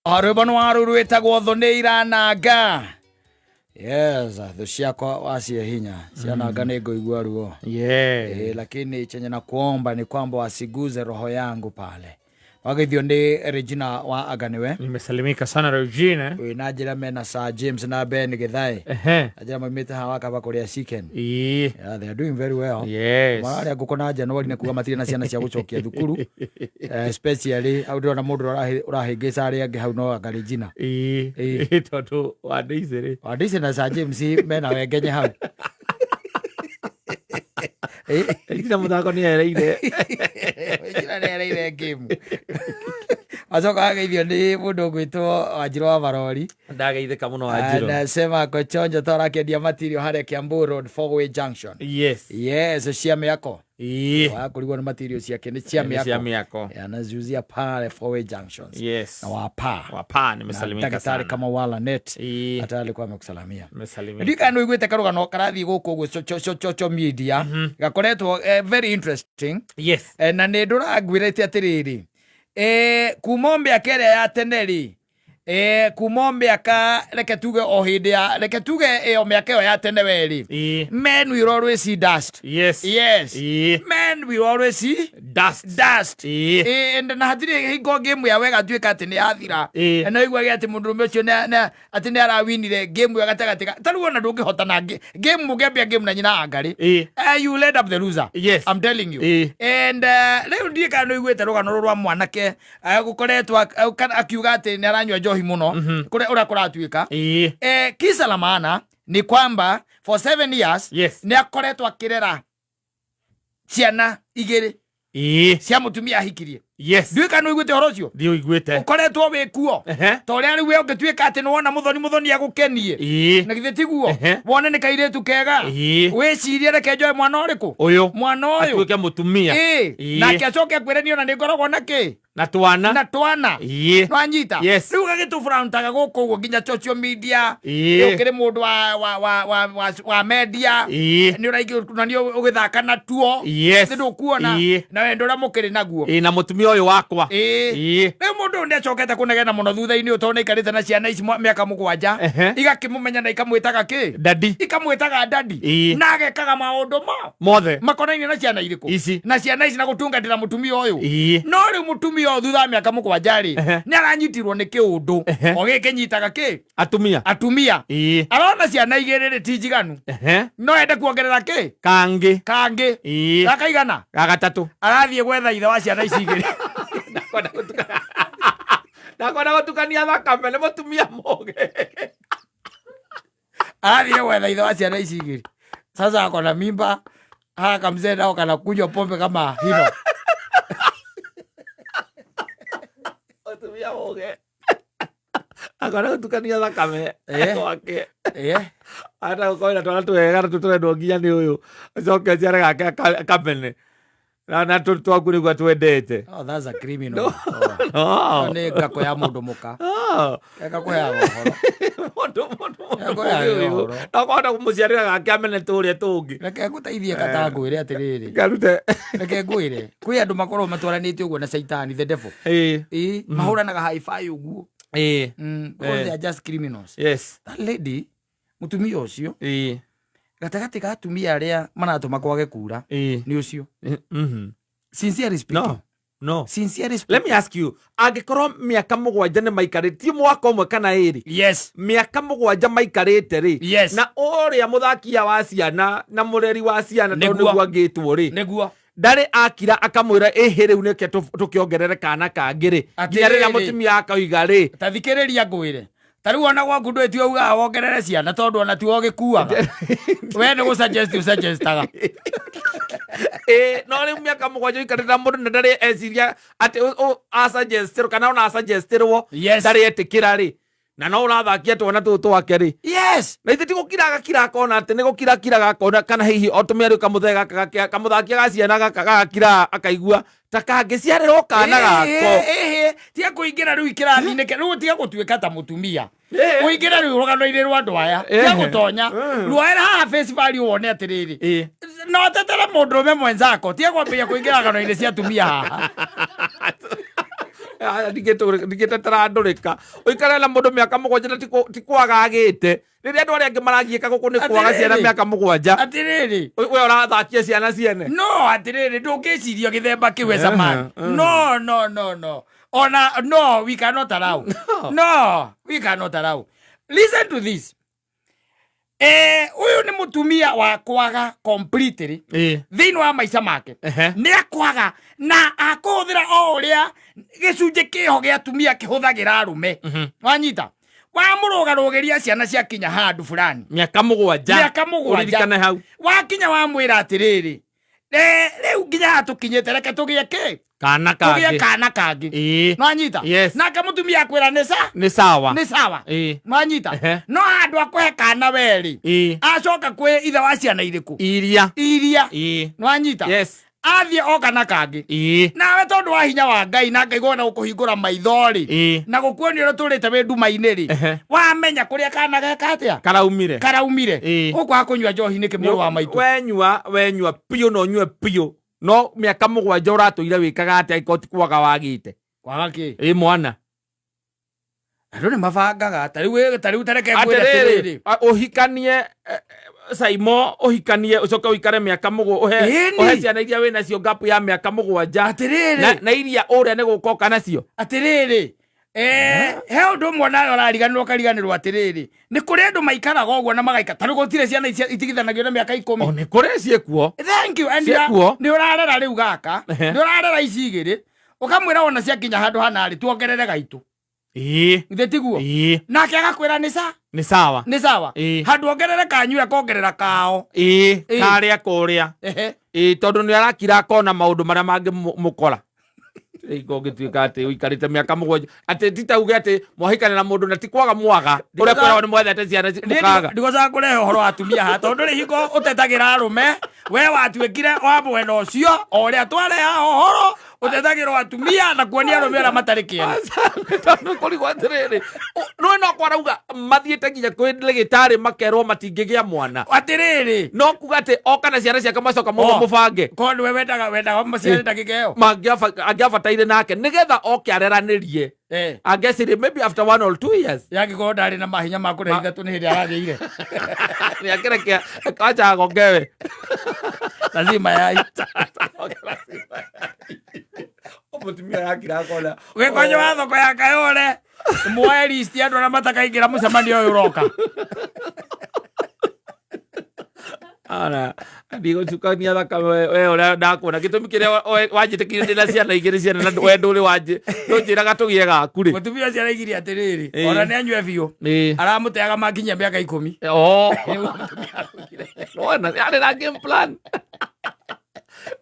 Rwĩmbo nĩ waru rwĩtagwo thũ nĩ irananga. Yes, thũ ciakwa wacie hinya ciananga nĩ ngũigua ruo. Lakini chenye na kuomba ni kwamba wasiguze roho yangu pale. Wageithio nĩ Regina wa Aganiwe. Nimesalimika sana, Regina. Wĩ na njĩra mena Sir James na Ben Githae. Na njĩra maumĩte haha wakaba kũrĩa chicken. Yeah, they are doing very well. Mararĩa ngũkũ na Januari nĩ kuga matirĩ na ciana cia gũcokia thukuru. Especially hau ndĩrona mũndũ ũrĩa ũrahĩngĩca arĩa angĩ hau no anga Regina. Ĩĩ. Tondũ wa Daisy rĩ. Wa Daisy na Sir James mena wengenye hau. Regina mũthako nĩ ereire. Regina nĩ ereire game. Acoka ageithio nĩ mũndũ ũgwĩtwo Wanjirũ wa Marori. Ndageithĩka mũno, Wanjirũ. Anasema kochonjo to arakĩendia material harĩa Kiambu Road Four Way Junction. Yes, cia mĩako. Wakũrigwo nĩ material ciake nĩ cia Nĩ cia mĩako. Mĩako. Anaziuzia pale Four Way Junctions. Na wapa. Wapa Na nimesalimika daktari sana. kama wala net. Hata alikuwa amekusalamia. Nimesalimika. Ndika nä uiguä te karå karathiä gå kå å guo social media gakoretwo very interesting. Na nä ndå rangwä rä te atä rä rä kuma o mä aka ä rä a ya tene rä, kuma o mä aka reke tuge o hä ndä ya reke tuge ä yo mä aka ä yo ya tene werä, men will always see dust. Yes. Men will always see Dust. dust. And na hatirä hingo game ya wega tuä ka atä nä yathira. Na iguage atä må ndå rå me å cio atä nä arawinire game ĩyo gatagatĩ ka ta rĩu ona ndũngĩhotana game mũngĩambia game na nyina angarĩ, you will end up the loser. I'm telling you. And rĩu ndiĩ kana nĩ ũiguĩte rũgano rũrũ rwa mwanake gũkoretwo akiuga atĩ nĩ aranyua njohi mũno kũrĩa ũrĩa kũratuĩka. Kisa la maana ni kwamba for 7 years nĩ akoretwo akĩrera ciana igĩrĩ cia mũtumia ahikirie. Ndiũĩ kana nĩ ũiguĩte ũhoro ũcio. Ndiũiguĩte. Ũkoretwo wĩ kuo. Ta ũrĩa rĩu we ũngĩtuĩka atĩ nĩ wona mũthoni, mũthoni agũkenie. Na githĩ tiguo? Wone nĩ kairĩtu kega. Wĩcirie, reke njoe mwana ũrĩkũ? Ũyũ. Mwana ũyũ. Atuĩke mũtumia. Nake acoke akwĩre niĩ ona nĩ ngoragwo na kĩ? Na twana. Na twana. Nwanyita? Yes. Rĩu gagĩtũburantaga gũkũ ũguo nginya social media. Ũkĩrĩ mũndũ wa media. Nĩ ũraingĩ na nĩ ũgĩthaka natuo. Nĩ ndũkuona na wendo ũrĩa mũkĩrĩ naguo. Ĩĩ, na mũtumia ũyũ wakwa. Rĩu mũndũ ũyũ nĩacokete kũnegena mũno thutha-inĩ ũyũ tondũ nĩaikarĩte na ciana ici mĩaka 7, igakĩmũmenya na ikamwĩtaga kĩ? Daddy. Ikamwĩtaga daddy. Na agekaga maũndũ ma Mothe. makonainie na ciana irĩkũ? Ici. Na ciana ici na gũtungatĩra mũtumia ũyũ. No rĩu mũtumia ũyũ thutha wa mĩaka 7 rĩ, nĩ aranyitirwo nĩ kĩũndũ o gĩkĩ nyitaga kĩ? Atumia. Atumia. Arona ciana igĩrĩ rĩ ti njiganu. No ende kuongerera kĩ? Kangĩ. Kangĩ. Gakaigana? Ga gatatũ. Arathiĩ gwetha ithe wa ciana ici igĩrĩ. Ndakwenda gũtukania thakame nĩ mũtumia mũgĩ. Arathiĩ gwetha ithe wa ciana ici igĩrĩ. Sasa ako na mimba, haka mzee nao kanakunywa pombe kama hino. Mũtumia mũgĩ akwenda gũtukania thakame gwake. Ata gũkorwo na twana twega na tũtũrendwo nginya nĩ ũyũ acoke aciare gake kamene na twaku nĩguo twendete. Oh, that's a criminal. Oh. No. Nĩ ngako ya mũndũ mũka. No. Ekakuheaga ũhoro. Mũndũ Ekũheaga ũyũ ũhoro. no kũhota kũmũciarĩra gake amene tũrĩa tũngĩ. Reke ngũteithie kata ngwĩre atĩrĩrĩ. Ngarute. Reke ngwĩre. Kwĩ andũ makoragwo matwaranĩte ũguo na Caitani, the devil. Ĩĩ, mahũranaga hi-fi ũguo. Because they are just criminals. That lady, mũtumia ũcio, gatagatĩ ka atumia arĩa maratũma kwage kura, nĩ ũcio. Sincerely speaking. No. Sincerely Let speaking. me ask you, angĩkorwo mĩaka 7 nĩ maikarĩte, ti mwaka ũmwe kana ĩrĩ, mĩaka 7 maikarĩte rĩ, na ũrĩa mũthakia wa ciana na mũreri wa ciana tondũ nĩguo angĩtwo rĩ, ndarĩ akira akamwĩra ĩhĩ rĩu nĩke tũkĩongerere kana kangĩ rĩ, nginya rĩrĩa Atĩrĩrĩ. mũtumia akauga rĩ? Ta thikĩrĩria ngwĩre. Ta rĩu ona gwaku ndwĩtio ugaga wongerere ciana tondũ ona tiwe ũgĩkuaga. We nĩ gũsuggest ũsuggestaga. Ĩĩ, no rĩu mĩaka 7 ũikarĩte na mũndũ na ndarĩ eciria atĩ asuggestĩrwo kana ona asuggestĩrwo, ndarĩ etĩkĩra rĩ, na no ũrathakia twana tũtũ twake rĩ, na ithe ti gũkira agakira akona atĩ nĩ gũkira kiraga akona kana hihi o tũmĩario kamũthee gaka kamũthakia ga ciana gaka gagakira akaigua ta kangĩciarĩrwo kana gako. Ĩhĩ, tiga kũingĩra rĩu kĩrathi-inĩ rĩu tiga gũtuĩka ta mũtumia. Ũingĩre rĩu rũgano-inĩ rwa andũ aya. Tiga gũtonya. Ruoera haha face value wone atĩrĩrĩ. No tetere mũndũrũme mwenzako, tiga kwambĩrĩria kũingĩra ng'ano-inĩ cia atumia haha. Ndingĩtetera ndũrĩka ũikare na mũndũ mĩaka 7 na ti kwaga agĩte rĩrĩa andũ arĩa angĩ maragiĩka gũkũ nĩ kwaga ciana Atĩrĩrĩ. mĩaka 7. Atĩrĩrĩ. We ũrathakia ciana ciene. No atĩrĩrĩ, ndũngĩciria gĩthemba kĩu ecamani. No, no, no, no, ona no, we cannot allow. No, we cannot allow. Listen to this. Ũyũ nĩ mũtumia wa kwaga completely thĩinĩ wa maica make. Nĩ akwaga na akũhũthĩra o ũrĩa gĩcunjĩ kĩho gĩa atumia kĩhũthagĩra arũme. Wanyita wamũrũgarũgĩria ciana ciakinya handũ fulani. Mĩaka 7. Mĩaka 7. Ũririkane hau. Wakinya wamwĩra atĩrĩrĩ, rĩu nginya haha tũkinyĩte, reke tũgĩe kĩ? Kana tũgĩe kangĩ. Kana kangĩ. Nwanyita? Yes. Nake mũtumia akwĩra nĩ sa Nĩ sawa. Nĩ sawa. Nwanyita? Ehe. No handũ akũhe kana werĩ, acoka kwĩ ithe wa ciana irĩkũ? Iria. Iria. Nwanyita? Yes. Athiĩ oka na kangĩ. Nawe tondũ wa hinya wa Ngai na Ngai wona gũkũhingũra maitho rĩ, na gũkuonia ũrĩa ũtũrĩte wĩ nduma-inĩ rĩ, wamenya kũrĩa kana geka atĩa? Karaumire. Karaumire. Ũkwaga kũnyua njohi nĩkĩ, mũrũ wa maitũ? Wenyua biũ na ũnyue biũ, no mĩaka 7 ũratũire wĩkaga atĩa angĩkorwo ti kwaga wagĩte? Kwaga kĩ? Ĩ mwana. Andũ nĩ mabangaga. Ta rĩu tareke ngwĩre. Atĩrĩrĩ. Atĩrĩrĩ. Ũhikanie, Saimo, ũhikanie ũcoke ũikare mĩaka mũgwa ũhe Ĩni. ũhe ciana iria wĩ nacio gap ya mĩaka 7. Atĩrĩrĩ. Na iria ũrĩa nĩ gũka ũka nacio. Atĩrĩrĩ, he ũndũ ũmwe nawe ũrariganĩrwo, ũkariganĩrwo atĩrĩrĩ, nĩ kũrĩ andũ maikaraga ũguo na magaika tarĩu gũtirĩ ciana ici itigithanagio na mĩaka 10. O nĩ kũrĩ ciĩkuo. Thank you. And Ciĩkuo. Nĩ ũrarera rĩu gaka, nĩ ũrarera ici igĩrĩ, ũkamwĩra wona ciakinya handũ hana rĩ, tuongerere gaitũ. Githĩ tiguo? Ĩĩ. Nake agakwĩra nĩ sa Nĩ sawa. Nĩ sawa. Handũ ongerere kanyu, akongerera kao. Karĩa kũrĩa. Ĩĩ, tondũ nĩ arakira akona maũndũ marĩa mangĩ mũkora rĩu ũngĩtuĩka atĩ ũikarĩte mĩaka 7 atĩ ti ta uge atĩ mwahikana na mũndũ na ti kwaga mwaga ũrĩa kwĩragwo nĩ mwethete ciana mũkaga. Ndigocaga kũrehe ũhoro wa atumia haha tondũ rĩ hingo ũtetagĩra arũme, we watuĩkire wa mwena ũcio o ũrĩa twareha ũhoro ũtetagĩrwo atumia na kuonia arũme arĩa matarĩ kĩene. Tondũ kũrigwo atĩrĩrĩ, nĩ no kwarauga mathiĩte nginya kwĩ ndagĩtarĩ makerwo matingĩgĩa mwana. Atĩrĩrĩ. No kuga atĩ oka na ciana ciake macoka mũguo Oh. mũbange. Korwo nĩwe wendaga maciare ndagĩka ĩyo. Angĩabataire nake nĩgetha oke areranĩrie. Angeciria maybe after 1 or 2 years. Yangĩkorwo ndarĩ na mahinya ma kũrĩa ithatũ nĩ hĩndĩ aragĩire. Nĩakĩrekea acha agongewe. Lazima yai. Mũtumia yakira akona. Gĩkonyo wa thoko ya Kayole, muoe list ya andũ arĩa matakaingĩra mũcemanio ũyũ ũroka. Ara ndigũcukania thakame we ũrĩa ndakuona gĩtũmi kĩrĩa wanjĩtĩkirie ndĩ na ciana igĩrĩ ciana na we ndũrĩ wanjĩ ndũnjĩraga tũgĩe gaku rĩ. Mũtumia ũcio araigire atĩrĩrĩ, ona nĩ anyue biũ, aramũteaga makinyia mĩaka 10. Oh. Wona yarĩ na game plan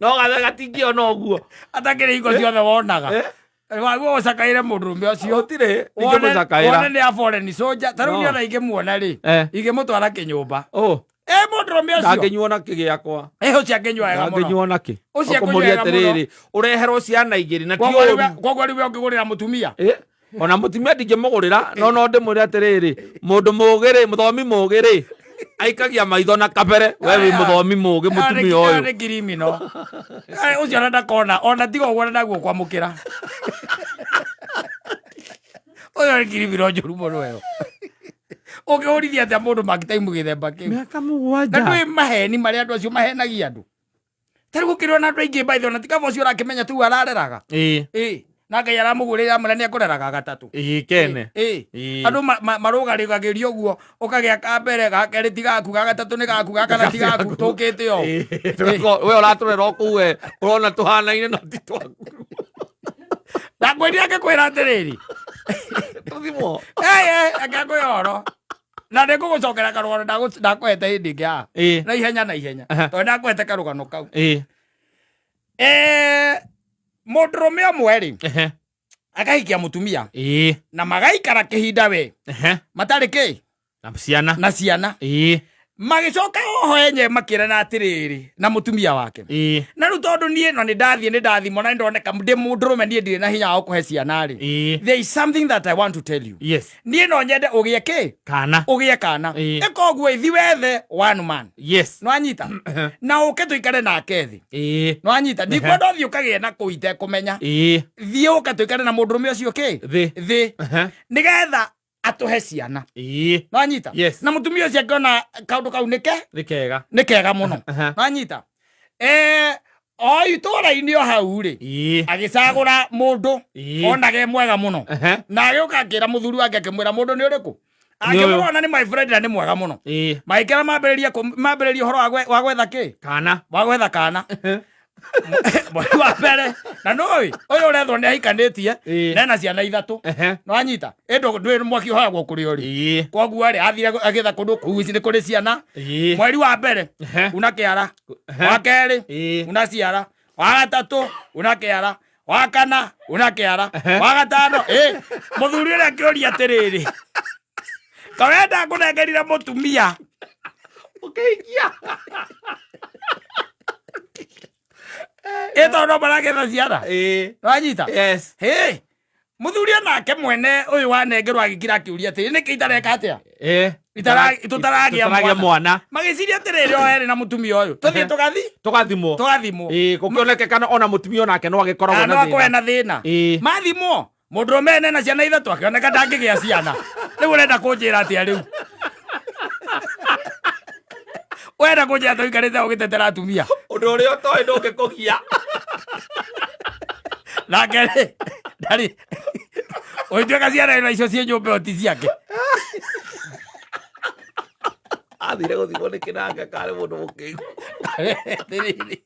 no gathe gatingĩona ũguo. Atakĩrĩ hingo ciothe wonaga waguo ũcakaĩre mũndũrũme ũcio. Gũtirĩ wone ingĩmũcakaĩra. Nĩ a foreign soldier ta rĩu. No. Nĩ ona ingĩmuona rĩ, ingĩmũtwara kĩnyũmba. Oh. Ĩ mũndũrũme ũcio. Ndangĩnyuo na kĩ gĩakwa. Ĩ ũcio angĩnyua wega mũno. Ndangĩnyuo na kĩ. Ũcio angĩnyua Ũkũmũria wega mũno. atĩrĩrĩ, ũreherwo ciana igĩrĩ na ti Koguo rĩu ũru. Koguo rĩu we ũngĩgũrĩra mũtumia? Ona mũtumia ndingĩmũgũrĩra, no ndĩmwĩre atĩrĩrĩ, mũndũ mũũgĩ rĩ, mũthomi mũũgĩ rĩ, aikagia maitho na kabere. We wĩ mũthomi mũũgĩ, mũtumia ũyũ. Nĩ criminal ũcio, ona ndakona ona tiga ũguo, ona ndaguo kwamũkĩra ũyũ nĩ criminal njũru mũno ĩyo. Ũngĩhũrithia atĩa mũndũ mangĩtaimu gĩthemba kĩu? Mĩaka Na 7. ndũĩ maheni marĩa andũ acio mahenagia andũ. Ta rĩu gũkĩrĩ ona andũ aingĩ mbaithe ona tikaba ũcio ũrakĩmenya tu arareraga. Ĩ na Ngai aramũgũrĩra amwĩra nĩ ekũreraga gatatũ. Ĩĩ kene. Ĩ andũ marũgarĩgagĩrio ũguo, ũkagĩa ka mbere, ga kerĩ ti gaku, ga gatatũ nĩ gaku, ga kana ti gaku, tũkĩte o. Ĩĩ, we ũratũrera o kũu, we ũrona tũhanaine no ti twaku. Ndakwĩrire angĩkwĩra atĩrĩrĩ, tũthimwo. Angĩkwĩra ũhoro na nĩ ngũgũcokera karũgano ndakũhete hĩndĩ ĩngĩ haha. Na ihenya na ihenya, tondũ ndakũhete karũgano kau. Mũndũrũme ũmwe rĩ, akahikia mũtumia na magaikara kĩhinda we matarĩ kĩ Na ciana. Na ciana. Magĩcoka oho enye makĩrana atĩrĩrĩ na mũtumia wake. Na rĩu tondũ niĩ no nĩ ndathiĩ, nĩ ndathimwo na nĩ ndoneka ndĩ mũndũrũme, niĩ ndirĩ na hinya wa gũkũhe ciana rĩ, there is something that I want to tell you. Niĩ no nyende ũgĩe kĩ? Kana. Ũgĩe kana. Ĩka ũguo, ithi wethe one man. Nĩwanyita? Na ũke tũikare nake thĩ. Nĩwanyita? Ndikwenda ũthiĩ ũkagĩe na kũu itekũmenya. Thiĩ ũke tũikare na mũndũrũme ũcio kĩ? Thĩ. Thĩ. Nĩgetha atũhe ciana. Nĩwanyita? Yes. Na mũtumia ũcio akĩona kaũndũ kau nĩke Nĩ kega. Nĩ kega mũno. Nĩwanyita? O itũra-inĩ o hau rĩ, agĩcagũra mũndũ onage e mwega mũno. Na agĩũka akĩra mũthuri wake, akĩmwĩra mũndũ nĩ ũrĩkũ. Nĩ ũyũ. Akĩmũrona nĩ my friend na nĩ mwega mũno. Magĩkĩra mambĩrĩria mambĩrĩria ũhoro wa gwetha kĩ? Kana. Wa gwetha kana. Mweri wa mbere na nũĩ ũyũ ũrethwo nĩ ahikanĩtie nena ciana 3. Nĩwanyita? Ĩndũ ndwĩ mwaki ũhoyagwo kũrĩ ũrĩ. Koguo rĩ, athire agĩetha kũndũ kũu ici nĩ kũrĩ ciana. Mweri wa mbere una kĩara, wa kerĩ una ciara, wa gatatũ una kĩara, wa kana una kĩara, wa gatano. Mũthuri ũrĩa akĩũria atĩrĩrĩ, kawenda ngũnengerire mũtumia Ũkĩhikia. Ĩ tondũ no maragetha ciana. Nĩwanyita? Yes. Hĩ, mũthuri onake mwene ũyũ wanengerwo agĩkira akĩũria atĩrĩ, nĩkĩ itareka atĩa? Tũtaragĩa Tũtaragĩa mwana. Mwana. Magĩciria atĩrĩrĩ, o erĩ na mũtumia ũyũ, tũthiĩ tũgathi Tũgathimwo. Tũgathimwo. Gũkĩoneke kana ona mũtumia onake no agĩkoragwo no na akorwo thĩna. ena thĩna. Mathimwo, mũndũrũme ene na ciana 3, akĩoneka ndangĩgĩa ciana. Rĩu ũrenda kũnjĩra atĩa? Rĩu wenda kũnjĩra atĩa ũikarĩte ũgĩtetera atumia? Ũndũ ũrĩa ũtoĩ ndũngĩkũgia. Nake rĩ, ndarĩ ũgĩtuĩka ciana ĩno icio ciĩ nyũmba ĩyo ti ciake. Athire gũthimwo nĩ kĩnanga karĩ mũndũ mũkĩgu. Atĩrĩrĩ.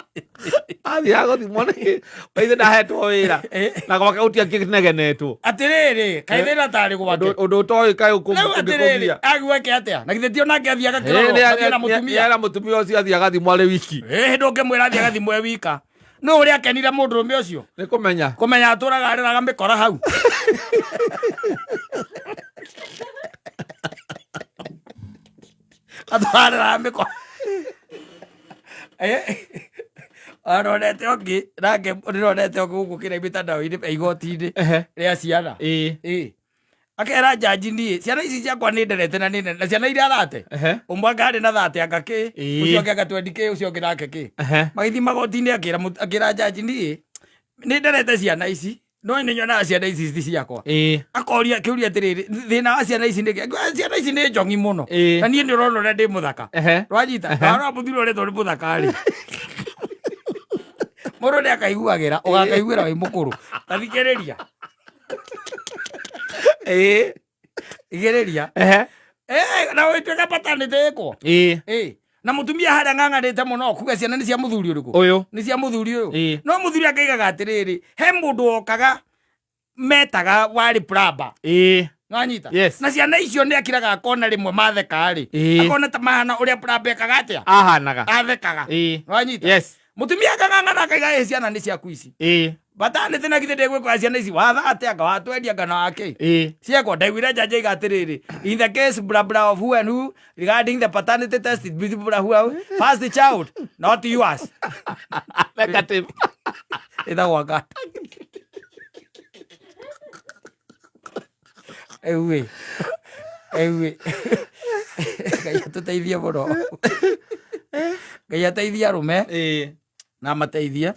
Athire gũthimwo nĩ waithe ndahetwo wĩra na gwake gũtiakĩnegenetwo. Atĩrĩrĩ, kaĩ thĩna tarĩ gwake? Ũndũ ũtoĩ kaĩ Rĩu atĩrĩrĩ, ũngĩkũgia. agweke atĩa? Na githĩ ti onake athiaga kĩrorwo mathiĩ na mũtumia? Na mũtumia ũcio athiĩ agathimwo arĩ wiki. Ĩĩ, ndũngĩmwĩra athiĩ agathimwo e wika. Nĩ ũrĩa akenire mũndũrũme ũcio. Nĩ kũmenya. Kũmenya atũraga arĩraga mĩkora hau. Atũraga arĩraga mĩkora. Aronete ũngĩ nake, ndĩronete ũngĩ gũkũ kĩrĩa mĩtandao-inĩ e igoti-inĩ rĩa ciana. Ĩĩ. Akera njanji, niĩ ciana ici ciakwa nĩ nderete na nĩ nene, na ciana iria thate, ũmwe anga arĩ na thate anga kĩ, ũcio ũngĩ anga twendi kĩ, ũcio ũngĩ nake kĩ. Magĩthiĩ magoti-inĩ, akĩra njanji, niĩ nĩ nderete ciana ici, no nĩ nyonaga ciana ici ti ciakwa. Akoria akĩũria atĩrĩrĩ, thĩna wa ciana ici nĩ kĩ? Ciana ici nĩ njong'i mũno. Na niĩ nĩ ũrona ũrĩa ndĩ mũthaka. Rwanyita warora mũthuri ũrĩa nĩ mũthaka rĩ, mũndũ nĩ akaiguagĩra, ũgakaiguĩra wĩ mũkũrũ. Tathikĩrĩria. Igĩrĩria. Na ũgĩtuĩka paternity ĩkwo. Na mũtumia harĩa ng'ang'anĩte mũno kuga ciana nĩ cia mũthuri ũrĩkũ? Ũyũ. Nĩ cia mũthuri ũyũ. No mũthuri akaigaga atĩrĩrĩ, he mũndũ wokaga metaga warĩ plumber. Nwanyita? Yes. Na ciana icio nĩ akiraga akona rĩmwe matheka rĩ, akona ta mahana ũrĩa plumber ekaga atĩa? Ahanaga. Athekaga. Nwanyita? Yes. Mũtumia akang'ang'ana akaiga, ĩ ciana nĩ ciaku ici. Paternity na githĩ ndĩgwĩkora ciana ici watha atĩa, anga watwendia anga na wakĩ? Ciekwo ndaiguire judge aiga atĩrĩrĩ, in the case blah blah of who and who regarding the paternity test it be blah who first child not yours. Negative. Ĩtagwo anga rĩu ĩ, rĩu ĩ, Ngai atũteithie mũno, Ngai ateithie arũme na amateithie.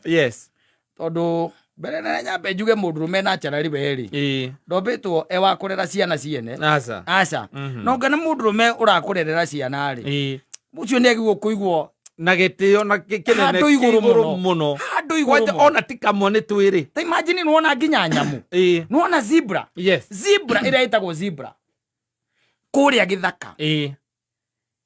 Tondũ mbere na nyambe njuge mũndũrũme naturally we rĩ, ndombĩtwo e wa kũrera ciana ciene. Aca. Aca. No ngana mũndũrũme ũrakũrerera ciana rĩ, ũcio nĩ agĩrĩirwo kũigwo na gĩtĩo na kĩnene. Handũ igũrũ kĩ mũno. Mũno. Handũ igũrũ Kwanja mũno. ona ti kamwe, nĩ twĩrĩ. Ta imagine, nĩwona nginya nyamũ, nĩwona zebra? Zebra ĩrĩa ĩtagwo zebra kũrĩa gĩthaka,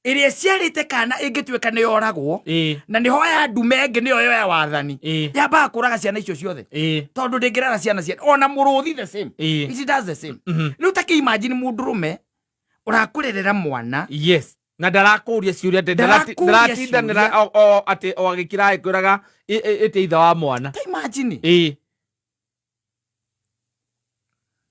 ĩrĩa ĩciarĩte kana ĩngĩtuĩka nĩ yoragwo, na nĩho ya ndume ĩngĩ nĩyo yoya wathani, yambaga kũraga ciana icio ciothe, tondũ ndĩngĩrera ciana ciana. Ona mũrũthi the same. It does the same. Rĩu ta kĩ imagine mũndũrũme ũrakũrerera mwana. Yes, na ndarakũria ciũria atĩ Ndarakũria ndaratindanĩra ciũria. o atĩ o agĩkira agĩkwĩraga ĩtĩ ithe wa mwana. Ta imagine.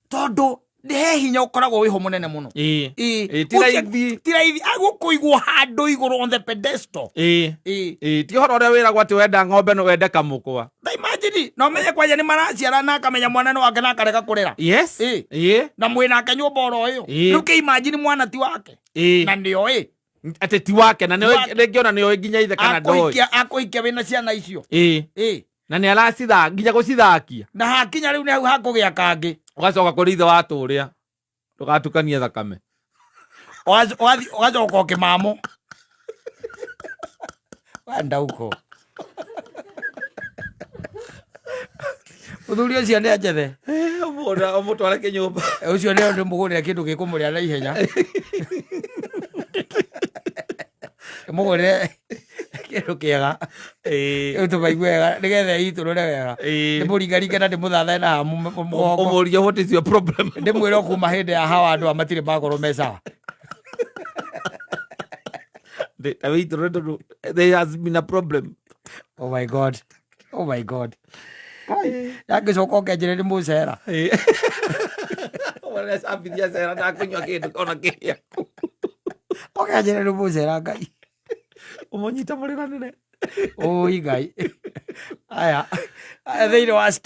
Tondũ He hinya ũkoragwo wĩho mũnene mũno. Ĩĩ. Ĩĩ. Ĩĩ, ti raithi. Ti raithi agũkũigwo handũ igũrũ on the pedestal. Ĩĩ. Ĩĩ. Ĩĩ, ti ũhoro ũrĩa wĩragwo atĩ wenda ng'ombe no wende kamũkwa. Ta imagine na ũmenye kwanja nĩ maraciara na akamenya mwana nĩ wake na akarega kũrera. Yes. Ĩĩ. Ĩĩ. Na mwĩ nake nyũmba oro ĩyo. Ĩĩ. Rĩu kĩ imagine mwana ti wake. Ĩĩ. Na nĩoĩ. Atĩ ti wake na Ti wake. rĩngĩ ona nĩoĩ nginya ithe kana ndoĩ. Akũhikia akũhikia wĩna ciana icio. Ĩĩ. Ĩĩ. Na nĩ aracitha nginya gũcithakia. Na hakinya rĩu nĩ hau hakũgĩa kangĩ. Ũgacoka kũrĩ ithe wa tũrĩa. Ndũgatukanie thakame. Ũgacoka ũkĩmamo. Wenda huko. Mũthuri ũcio nĩ anjethe. Ũmũtware kĩnyũmba. Ũcio nĩ ndĩmũgũrĩre kĩndũ gĩkũmũrĩa na ihenya. Ndĩmũgũrĩre kĩndũ kĩega. Rĩu tũmaigue wega nĩgetha ĩitũrũre wega. Ndĩmũringaringe na ndĩmũthathae na haha mũgongo. Ũmũrie what is your problem? Ndĩmwĩre o kuma hĩndĩ ya hawa andũ aya matirĩ makorwo me sawa. Ta wĩitũrũre tondũ there has been a problem. Oh my God. Oh my God. Yangĩcoka ũkenjere nĩ mũcera. Ũrecambithia cera ndakũnyua kĩndũ ona kĩrĩa. Ũkenjere nĩ mũcera Ngai. Ũmũnyite mũrĩranĩre. Ũi Ngai. Aya. Aya thĩinĩ wa star.